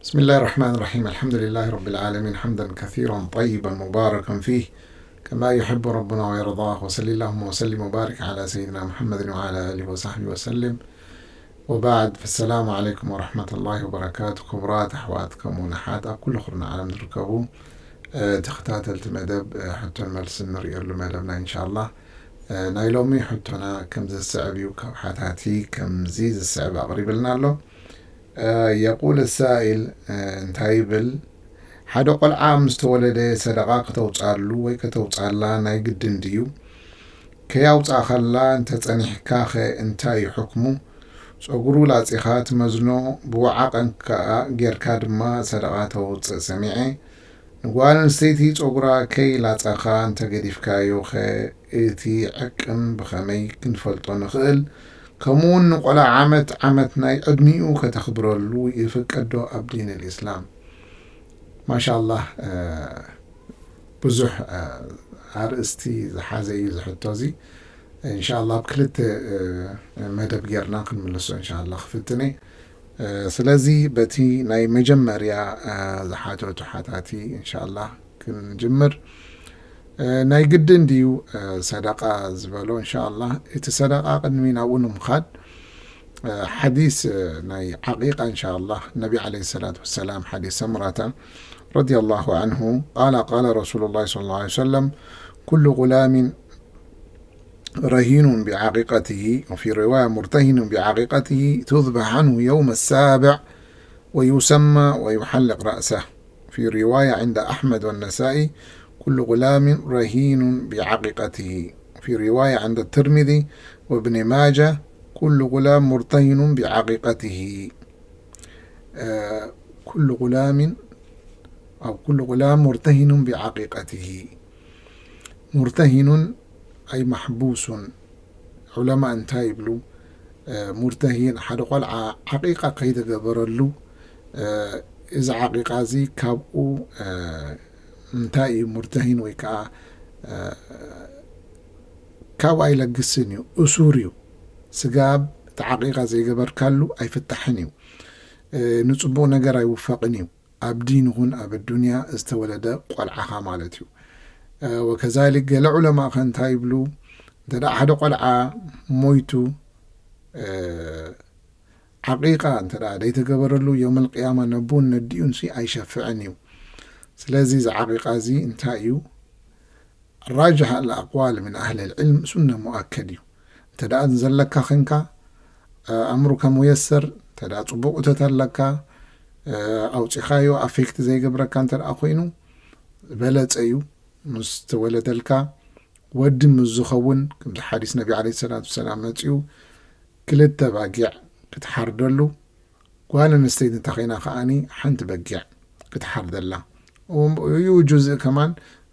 بسم الله الرحمن الرحيم. الحمد لله رب العالمين، حمدا كثيرا طيبا مباركا فيه كما يحب ربنا ويرضاه. وصل اللهم وسلم وبارك على سيدنا محمد وعلى آله وصحبه وسلم. وبعد، فالسلام عليكم ورحمة الله وبركاته. ክቡራት ኣሕዋት ከምኡውን ኣሓት ኣብ ኩሉ ኩርናዕ ዓለም ትርከቡ፣ እ፣ ተኸታተልቲ መደብ፣ እ፣ ሕቶን መልስን ንርእየሉ መደብና ኢንሻኣላህ። እ፣ ናይ ሎሚ ሕቶና ከምዚ ዝስዕብ እዩ። ካብ ሓታቲ ከምዚ ዝስዕብ ኣቕሪብልና ኣሎ። እ፣ የቁል ሳኢል፣ እ፣ እንታይ ይብል? ሓደ ቆልዓ ምስ ተወለደ ሰደቓ ከተውፅኣሉ ወይ ከተውፅኣላ ናይ ግድን ድዩ? ከያውፃእኻላ እንተፀኒሕካኸ እንታይ እዩ ሕክሙ? ፀጉሩ ላፂኻ ትመዝኖ፣ ብወዓቐን ከኣ ጌርካ ድማ ሰደቓ ተውፅእ ሰሚዐ። ንጓል ኣንስተይቲ ጸጉራ ከይላጸኻ እንተገዲፍካዮኸ እቲ ዕቅን ብኸመይ ክንፈልጦ ንኽእል? ከምኡውን ንቆልዓ ዓመት ዓመት ናይ ዕድሚኡ ከተኽብረሉ ይፍቀድ ዶ ኣብ ዲን ልእስላም? ማሻላህ፣ እ፣ ብዙሕ፣ እ፣ ኣርእስቲ ዝሓዘ እዩ እዚ ሕቶ እዚ። እንሻላ ኣብ ክልተ፣ እ፣ መደብ ጌርና ክንምልሶ እንሻላ ክፍትነ። እ፣ ስለዚ በቲ ናይ መጀመርያ፣ እ፣ ዝሓተቱ ሓታቲ እንሻላ ክንጅምር። እ፣ ናይ ግድን ድዩ፣ እ፣ ሰደቃ ዝበሎ? እንሻላ እቲ ሰደቃ ቅድሚ ናብኡ ንምኻድ፣ እ፣ ሓዲስ፣ እ፣ ናይ ዓቂቃ እንሻላ ነቢ ዓለይሂ ሰላቱ ወሰላም ሓዲስ ሰምራታ ረዲየላሁ ዐንሁ ቃለ ቃለ ረሱሉላሂ ሰለላሁ ዐለይሂ ወሰለም ኩሉ ጉላሚን رهين بعقيقته، وفي رواية مرتهن بعقيقته، تذبح عنه يوم السابع ويسمى ويحلق رأسه. في رواية عند أحمد والنسائي: كل غلام رهين بعقيقته. في رواية عند الترمذي وابن ماجه: كل غلام مرتهن بعقيقته. آه، كل غلام أو كل غلام مرتهن بعقيقته. مرتهن أي محبوس. ዑለማ እንታይ ይብሉ? እ፣ ሙርተሂን ሓደ ቆልዓ ዓቂቃ ከይተገበረሉ፣ እ፣ እዚ ዓቂቃ እዚ ካብኡ፣ እ፣ እንታይ እዩ ሙርተሂን ወይ ከዓ፣ እ፣ ካብኡ ኣይለግስን እዩ፣ እሱር እዩ። ስጋብ እቲ ዓቂቃ ዘይገበርካሉ ኣይፍታሕን እዩ። እ፣ ንጽቡቕ ነገር ኣይውፈቕን እዩ። ኣብ ዲን ይኹን ኣብ ኣዱንያ ዝተወለደ ቆልዓኻ ማለት እዩ። እ፣ ወከዛሊክ ገለ ዑለማ ኸ እንታይ ይብሉ? እንተ ደኣ ሓደ ቆልዓ ሞይቱ፣ እ፣ ዓቂቃ እንተ ደኣ ዘይተገበረሉ፣ የውመል ቅያማ ነቡን ነዲኡን ሲ ኣይሸፍዕን እዩ። ስለዚ እዚ ዓቂቃ እዚ እንታይ እዩ? ራጅሕ ኣልኣቅዋል ምን ኣህል ልዕልም ሱነ ሙኣከድ እዩ። እንተ ደኣ ዘለካ ኸንካ፣ እ፣ ኣእምሩካ ሙየሰር፣ እንተ ደኣ ጽቡቕ እቶት ኣለካ፣ እ፣ ኣውጺኻዮ ኣፌክት ዘይገብረካ እንተ ደኣ ኮይኑ፣ ዝበለጸ እዩ። ምስ ተወለደልካ ወዲ ምስ ዝኸውን፣ ከምዚ ሓዲስ ነቢ ዓለይሂ ሰላቱ ወሰላም መጺኡ፣ ክልተ ባጊዕ ክትሓርደሉ፣ ጓል ኣንስተይቲ እንተ ኸይና ከኣኒ ሓንቲ በጊዕ ክትሓርደላ። ዩ ጁዝእ ከማን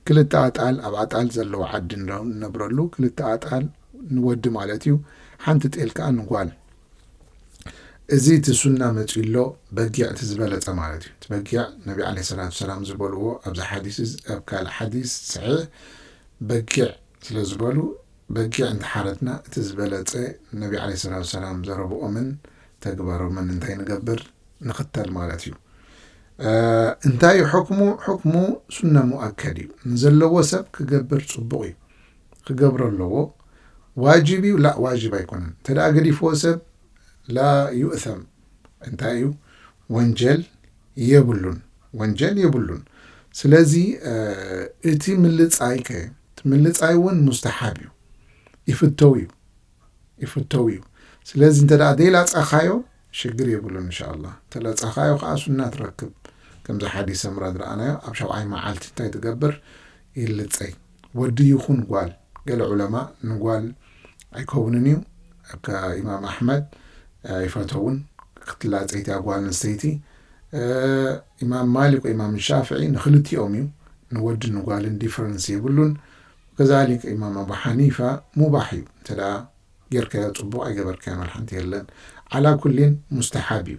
ክልተ ኣጣል ኣብ ኣጣል ዘለዎ ዓዲ ንረ-፣ ንነብረሉ፣ ክልተ ኣጣል ንወዲ ማለት እዩ፣ ሓንቲ ጤል ከኣ ንጓል። እዚ እቲ ሱና መጺኡ ኣሎ፣ በጊዕ እቲ ዝበለጸ ማለት እዩ። እቲ በጊዕ ነቢ ዓለይሂ ሰላቱ ወሰላም ዝበልዎ ኣብዚ ሓዲስ እዚ፣ ኣብ ካልእ ሓዲስ ሰሒሕ በጊዕ ስለ ዝበሉ፣ በጊዕ እንተሓረድና እቲ ዝበለጸ ነቢ ዓለይሂ ሰላቱ ወሰላም ዘረብኦምን ተግባሮምን እንታይ ንገብር? ንኽተል ማለት እዩ። እ፣ እንታይ እዩ ሕክሙ? ሕክሙ ሱነ ሙኣከድ እዩ። ንዘለዎ ሰብ ክገብር ጽቡቕ እዩ። ክገብሮ ኣለዎ። ዋጅብ እዩ? ላ፣ ዋጅብ ኣይኮነን። እንተ ደኣ ገዲፍዎ ሰብ ላ ዩእሰም። እንታይ እዩ? ወንጀል የብሉን። ወንጀል የብሉን። ስለዚ፣ እ፣ እቲ ምልጻይ ከ፣ እቲ ምልጻይ እውን ሙስተሓብ እዩ። ይፍተው እዩ። ይፍተው እዩ። ስለዚ እንተ ደኣ ዘይላጻኻዮ ሽግር የብሉን እንሻኣላህ። እንተ ላጻኻዮ ከኣ ሱና ትረክብ። ከምዚ ሓዲስ ሰምራ ዝረኣናዮ ኣብ ሸውዓይ መዓልቲ እንታይ ትገብር? ይልጸይ። ወዲ ይኹን ጓል። ገለ ዑለማ ንጓል ኣይከውንን እዩ። ከ ኢማም ኣሕመድ ኣይፈተውን ክትላጸይ እቲኣ ጓል ኣንስተይቲ። እ፣ ኢማም ማሊክ ወኢማም ሻፍዒ ንኽልቲኦም እዩ። ንወድን ንጓልን ዲፈረንስ የብሉን። ከዛሊክ ኢማም ኣቡ ሓኒፋ ሙባሕ እዩ። እንተ ደኣ ጌርካዮ ጽቡቕ፣ ኣይገበርካዮን ወላ ሓንቲ የለን። ዓላ ኩሊን ሙስተሓብ እዩ።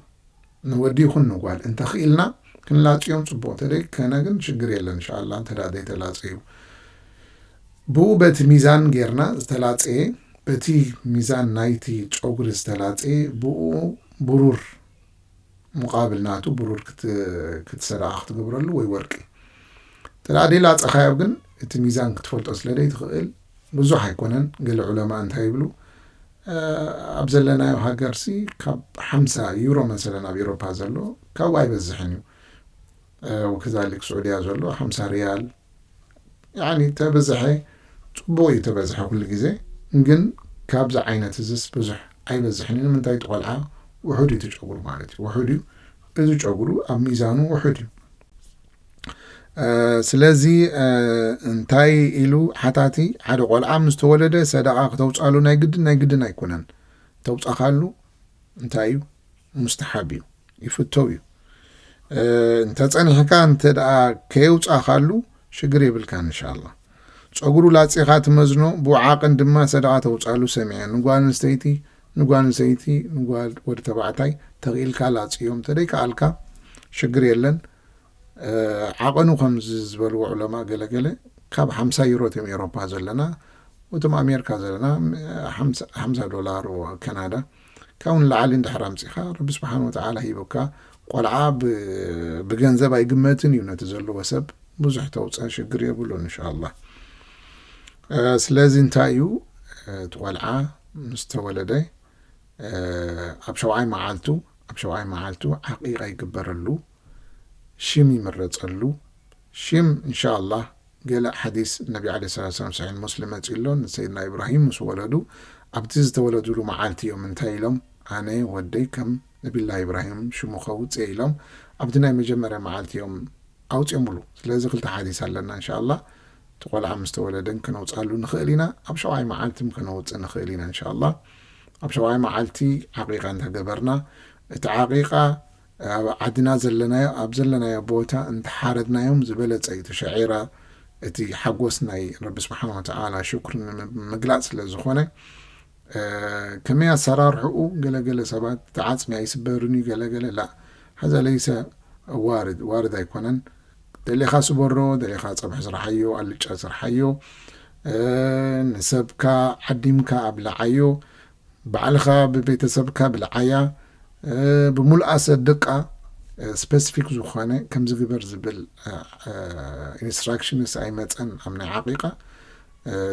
ንወዲ ይኹን ንጓል እንተኽኢልና ክንላጽዮም ጽቡቕ፣ እንተ ደይከነ ግን ሽግር የለን። እንሻኣላ እንተ ደኣ ዘይተላጸዩ ብኡ በቲ ሚዛን ጌርና ዝተላጸየ፣ በቲ ሚዛን ናይቲ ጨጉሪ ዝተላጸየ ብኡ ብሩር ሙቃብል ናቱ ብሩር ክት- ክትሰደቃ ክትገብረሉ ወይ ወርቂ። እንተ ደኣ ደይላጸኻዮ ግን እቲ ሚዛን ክትፈልጦ ስለ ደይትኽእል ብዙሕ ኣይኮነን። ገለ ዑለማ እንታይ ይብሉ? ኣብ ዘለናዮ ሃገርሲ ካብ ሓምሳ ዩሮ መሰለን ኣብ ኤሮፓ ዘሎ ካብኡ ኣይበዝሕን እዩ። ወከዛሊክ ስዑድያ ዘሎ ሓምሳ ሪያል ያኒ ተበዝሐ ጽቡቕ እዩ። ተበዝሐ ኩሉ ግዜ ግን ካብዚ ዓይነት እዝስ ብዙሕ ኣይበዝሕን እዩ። ንምንታይ? እቲ ቆልዓ ውሑድ እዩ እቲ ጨጉሩ ማለት እዩ። ውሑድ እዩ እዚ ጨጉሩ ኣብ ሚዛኑ ውሑድ እዩ። ስለዚ እንታይ ኢሉ ሓታቲ ሓደ ቆልዓ ምስ ተወለደ ሰደቓ ክተውፅኣሉ ናይ ግድን ናይ ግድን ኣይኮነን። ተውፃኻሉ እንታይ እዩ? ሙስተሓብ እዩ፣ ይፍተው እዩ። እንተፀኒሕካ እንተ ደኣ ከየውፃኻሉ ሽግር የብልካን እንሻላ። ፀጉሩ ላፂኻ ትመዝኖ ብኡ ዓቕን ድማ ሰደቓ ተውፃሉ ሰሚዐ ንጓል ኣንስተይቲ ንጓል ኣንስተይቲ ንጓል ወዲ ተባዕታይ ተኽኢልካ ላፅዮም ተደይከኣልካ ሽግር የለን። ዓቐኑ ከምዚ ዝበልዎ ዑለማ ገለገለ ካብ ሓምሳ ዩሮ እቶም ኤሮፓ ዘለና እቶም ኣሜሪካ ዘለና ሓምሳ ዶላር ከናዳ ካብኡ ንላዕሊ እንድሕር ኣምፂኻ ረቢ ስብሓን ወተዓላ ሂቡካ ቆልዓ ብገንዘብ ኣይግመትን እዩ ነቲ ዘለዎ ሰብ ብዙሕ ተውፀ ሽግር የብሉን እንሻላ። ስለዚ እንታይ እዩ እቲ ቆልዓ ምስ ተወለደ ኣብ ሸውዓይ መዓልቱ ኣብ ሸውዓይ መዓልቱ ዓቂቃ ይግበረሉ። ሽም ይምረፀሉ። ሽም እንሻላ ገለ ሓዲስ ነቢ ዓለ ሰላት ሰላም ሰሒሕ ሙስሊም መፂኡ ኣሎ። ንሰይድና ኢብራሂም ምስ ወለዱ ኣብቲ ዝተወለዱሉ መዓልቲ እዮም እንታይ ኢሎም ኣነ ወደይ ከም ነቢላ ኢብራሂም ሽሙ ከውፅእ ኢሎም ኣብቲ ናይ መጀመርያ መዓልቲ እዮም ኣውፅኦምሉ። ስለዚ ክልተ ሓዲስ ኣለና እንሻላ። እቲ ቆልዓ ምስ ተወለደን ከነውፅኣሉ ንኽእል ኢና። ኣብ ሸውዓይ መዓልትም ከነውፅእ ንኽእል ኢና እንሻላ። ኣብ ሸውዓይ መዓልቲ ዓቂቃ እንተገበርና እቲ ዓቂቃ ኣብ ዓድና ዘለናዮ ኣብ ዘለናዮ ቦታ እንተሓረድናዮም ዝበለፀ እዩ። እቲ ሸዒራ እቲ ሓጎስ ናይ ረቢ ስብሓን ወተዓላ ሽኩር ንምግላፅ ስለ ዝኾነ ከመይ ኣሰራርሕኡ ገለገለ ሰባት እቲ ዓፅሚ ኣይስበርን እዩ ገለገለ ላ ሀዛ ለይሰ ዋርድ ዋርድ ኣይኮነን። ደሊኻ ስበሮ ደሊኻ ፀብሒ ስርሓዮ ኣልጫ ስርሓዮ ንሰብካ ዓዲምካ ኣብልዓዮ ባዕልኻ ብቤተሰብካ ብልዓያ ብሙልኣ ሰድቃ ስፐሲፊክ ዝኾነ ከምዚ ግበር ዝብል ኢንስትራክሽንስ ኣይመፀን ኣብ ናይ ዓቂቃ።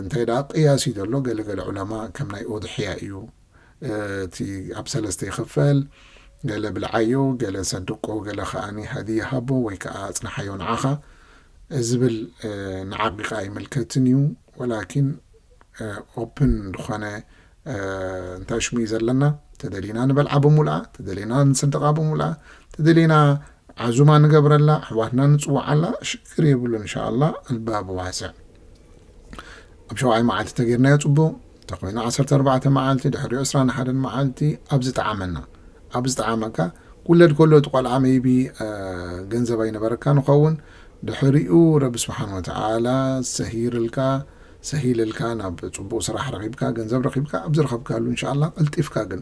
እንታይ ደኣ ቅያስ እዩ ዘሎ ገለገለ ዑለማ ከም ናይ ኡድሕያ እዩ። እቲ ኣብ ሰለስተ ይኽፈል። ገለ ብልዓዮ ገለ ሰድቆ ገለ ከኣኒ ሃድየ ሃቦ ወይ ከዓ ኣፅንሓዮ ንዓኻ ዝብል ንዓቂቃ ኣይምልከትን እዩ። ወላኪን ኦፕን ዝኾነ እንታይ ሽሙ እዩ ዘለና ተደሊና ንበልዓ ብሙልኣ ተደሊና ንስድቃ ብሙልኣ ተደሊና ዓዙማ ንገብረላ ኣሕዋትና ንፅውዓላ ሽግር የብሉ እንሻላ። ኣልባብ ዋስዕ ኣብ ሸውዓይ መዓልቲ ተገይርናዮ ፅቡቕ እንተኮይኑ ዓሰርተ ኣርባዕተ መዓልቲ ድሕሪኡ ዕስራን ሓደን መዓልቲ ኣብ ዝጠዓመና ኣብ ዝጠዓመካ ክውለድ ከሎ እቲ ቆልዓ መይቢ ገንዘብ ኣይነበረካ ንኸውን ድሕሪኡ ረቢ ስብሓን ወተዓላ ሰሂርልካ ሰሂልልካ ናብ ፅቡቅ ስራሕ ረኺብካ ገንዘብ ረኺብካ ኣብ ዝረኸብካሉ እንሻላ ቀልጢፍካ ግን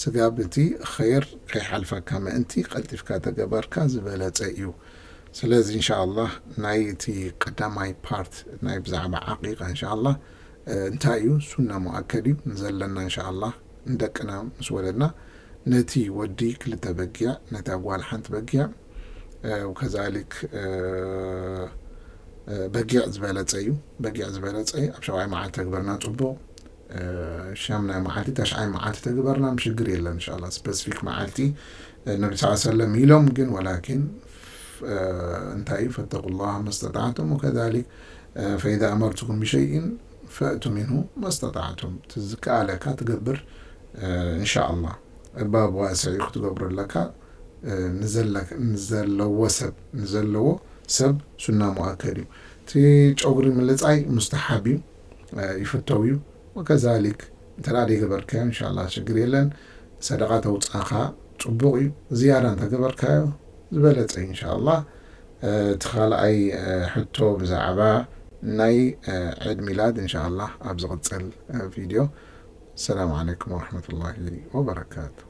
ስጋብ እቲ ኸይር ከይሓልፈካ ምእንቲ ቀልጢፍካ ተገበርካ ዝበለፀ እዩ። ስለዚ እንሻላ ናይ እቲ ቀዳማይ ፓርት ናይ ብዛዕባ ዓቂቃ እንሻላ እንታይ እዩ ሱና ሙኣከድ እዩ ንዘለና እንሻላ ንደቅና ምስ ወለድና ነቲ ወዲ ክልተ በጊዕ ነታ ጓል ሓንቲ በጊዕ ከዛሊክ በጊዕ ዝበለፀ እዩ። በጊዕ ዝበለፀ ኣብ ሸውዓይ መዓልቲ ተግበርና ፅቡቕ። ሻምናይ መዓልቲ ተሽዓይ መዓልቲ ተግበርና ምሽግር የለን እንሻላ። ስፐሲፊክ መዓልቲ ነቢ ስ ሰለም ኢሎም ግን ወላኪን እንታይ እዩ ፈተቁ ላህ መስተጣዕቱም ወከዛሊክ ፈኢዛ ኣመርቱኩም ብሸይን ፈእቱ ሚንሁ መስተጣዕቱም ትዝከኣለካ ትገብር እንሻላ። ባብ ዋስዕ እዩ ክትገብሮ ኣለካ። ንዘለዎ ሰብ ንዘለዎ ሰብ ሱና ሙኣከድ እዩ። እቲ ጨጉሪ ምልፃይ ሙስተሓብ እዩ፣ ይፍተው እዩ። ወከዛሊክ እንተ ደኣ ዘይገበርካዮ እንሻላ ሽግር የለን። ሰደቃ ተውፃእካ ፅቡቅ እዩ። ዝያዳ እንተገበርካዮ ዝበለፀ እዩ እንሻላ። እቲ ካልኣይ ሕቶ ብዛዕባ ናይ ዕድ ሚላድ እንሻላ ኣብ ዝቕፅል ቪድዮ። ሰላም ዓለይኩም ወረሕመቱላሂ ወበረካቱ።